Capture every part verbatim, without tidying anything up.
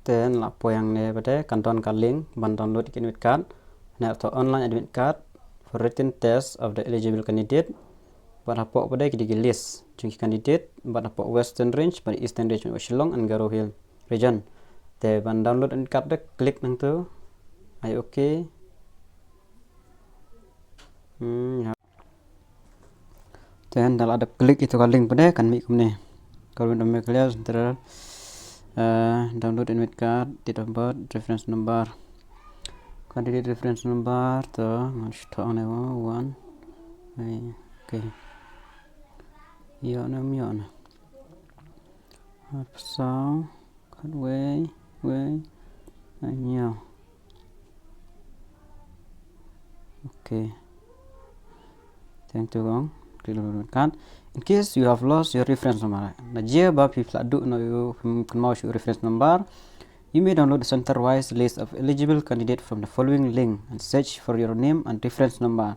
Te ngi la poi hangne pat, kan don ka link ban download ïa ki admit card. Ngi la thoh online admit card for written test of the eligible candidate. Bad hapoh pat ki dei ki list jong ki candidate, bad hapoh Western Range bad Eastern Range, Shillong and Garo Hills Region. Te ban download admit card, da click nangtu. Ai okay. Hmm, ya. Te ngi la dep click ïa ito ka link pat, kan mih kumne. Government of Meghalaya Central, eh, download admit card, date of birth, reference number. Candidate reference number to ngan shu thoh hangne, one. Ai, okay. Ïoh ne ym ïoh ne. Arphew saw, khatwei, wei, hynñiew. Okay. Thank you, kong. Click on admit card. In case you have lost your reference number, na jia ba phi la duh noh ïa u, phi kynmaw shuh reference number, you may download the center-wise list of eligible candidate from the following link and search for your name and reference number.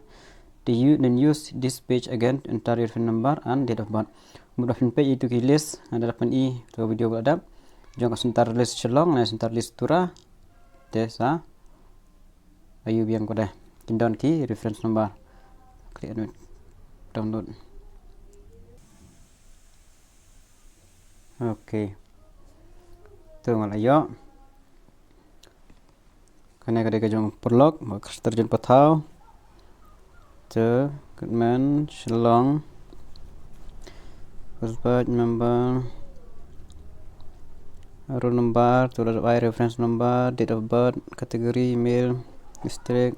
Do you then use this page again to enter your phone number and date of birth? Mut ba phin peit ïa ito ki list, ngi la pyni ha ito video ba la dep, jong ka center list Shillong ne center list Tura. Te sa ïoh biang pat, kin don ki reference number. Click on it. Download. Okay. To nga la ïoh. Kane ka dei ka jong u paralok, ba ka Sir Terjun Pathaw. To, Goodman, Shillong. First batch member. Roll number, to, ai reference number, date of birth, category, male, district,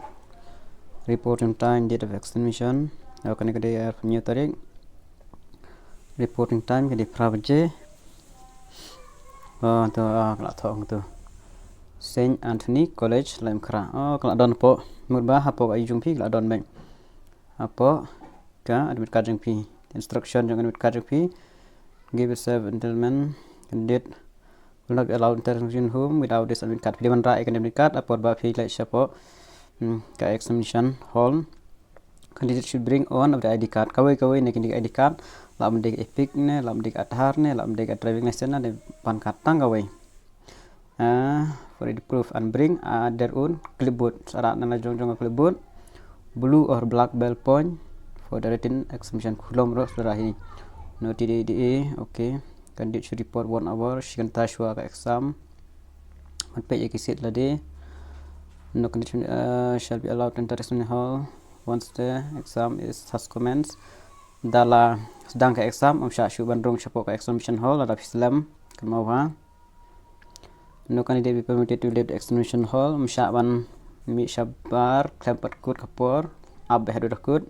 reporting time, date of examination. Oh, kane ka dei arphew hynñiew tarik. Reporting time ka dei phra baje. Oh, to, ah, ka la thoh hangto. Saint Anthony College, Laitumkhrah. Oh, ka la don hapoh. Mut ba hapoh ka ïing jong phi ka la don beit. Hapoh ka admit card jong phi. Instruction jong admit card jong phi. Give yourself enrollment. Candidate will not be allowed to enter examination home without this admit card. Phi dei ban rah ïa ka admit card ha por ba phi leit shapoh, hmm, ka examination hall. Candidate should bring one of the I D card. Kawei kawei na kine ki I D card. Lah ban dei ka EPIC ne, lah ban dei ka Aadhaar ne, lah ban dei ka driving license ne, dei PAN card, tang kawei. Ah, for I D proof and bring, ah, their own clipboard. Sa rah na la jong jong ka clipboard. Blue or black ballpoint for the written examination. Khublei ruh sdang hi. No T D A, okay. Candidate should report one hour, shi kynta shuwa ka exam. Ban peit ïa ki seat lade. No candidate, uh, shall be allowed to enter examination hall once the exam is has commenced. Da la sdang ka exam, ym shah shuh ban rung shapoh ka examination hall lada phi slem, kynmaw ha. No candidate be permitted to leave the examination hall, ym shah ban mih shabar khlem pat kut ka por, ap beit haduh da kut.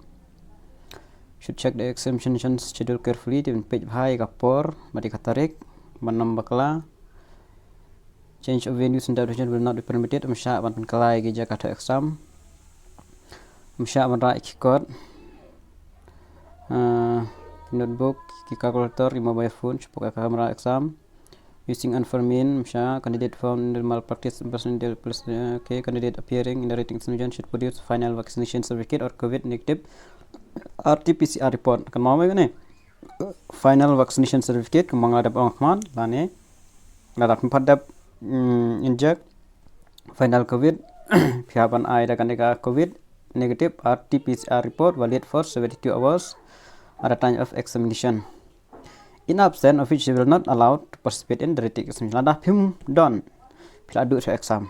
Should check the examination schedule carefully, te ban peit bha ïa ka por bad ïa ka tarik ban ym bakla. Change of venue, center of examination will not be permitted, ym shah ban pynkylla ïa ki jaka thoh exam. Ym shah ban rah ïa ki kot, ah, notebook, ki calculator, ïa mobile phone shapoh ka kamra exam. Using unfurled means, ym shah. Candidate found in the malpractice, person in the police, uh, okay, candidate appearing in the written examination should produce final vaccination certificate or COVID negative R T P C R report. Kynmaw mo kane? Final vaccination certificate, kumba nga la dep ong ha khmat lane, lada phim pat dep, mm, inject, final COVID, phi hap ban ai da kane ka COVID negative R T P C R report valid for seventy-two hours at the time of examination. In absence of which you will not allowed to participate in the written examination. Lada phim don, phi la duh sha exam.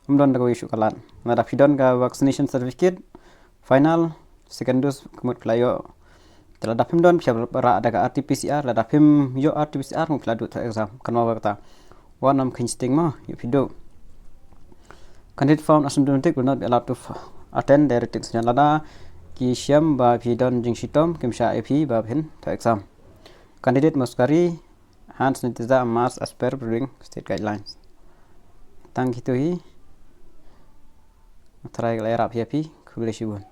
Ym don da kawei shuh ka lad. Lada phi don ka vaccination certificate, final, second dose, ka mut phi la ïoh. Te lada phim don, phi hap rah da ka R T P C R, lada phim ïoh R T P C R, ka mut phi la duh thoh exam. Kynmaw ba kata. Wat nym kheiñ sting mo, ïoh phi duh. Candidate found asymptomatic will not be allowed to f-, attend the written exam. Lada ki shem ba phi don jingshitom, kim shah ïa phi ba phin thoh exam. Candidate must carry hand sanitizer and mask as per prevailing state guidelines. Tang kito hi. Trai ka la ïarap ïa phi, khublei shibun.